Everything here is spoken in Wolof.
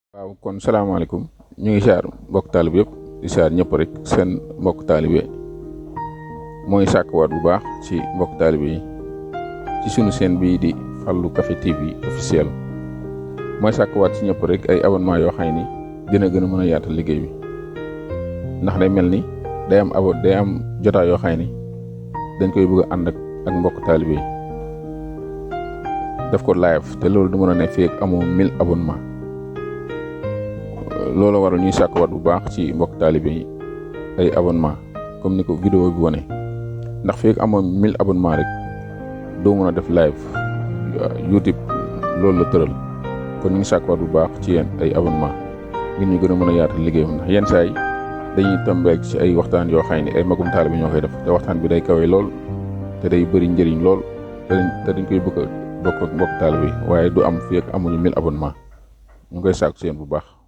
waaw kon salaamaaleykum ñu ngi siyaar mbokk taalib yëpp di siyaar ñëpp rek seen mbokk taalibe mooy sàkkuwaat bu baax ci mbokk taalibe yi ci sunu seen bii di Fallou Café TV officiel mooy sàkkuwaat ci ñëpp rek ay abonnement yoo xam ni dina gën a mën a yaatal liggéey bi ndax day mel ni day am jotaay yoo xam ni dañ koy bëgg a ànd ak mbokk taalibe yi def ko live te loolu du mën a ne fii ak amoo 1000 abonnement loolu waral ñuy sàkkuwaat bu baax ci mbokk taalibe yi ay abonnement comme ni ko vidéo bi wane ndax fii ak amoon 1000 abonnement rek doo mën a def live YouTube loolu la tëral kon ñu ngi sàkkuwaat bu baax ci yéen ay abonnement ngir ñu gën a mën a yaatal liggéeyam ndax yenn saa yi dañuy tombeek ci ay waxtaan yoo xam ne ay magum taalibe ñoo koy def te waxtaan bi day kawe lool te day bëri njëriñ lool te dañ koy bëgg a bokk ak mbokk taalibe yi waaye du am fii ak amuñu 1000 abonnement ñu ngi koy sàkku ci yéen bu baax.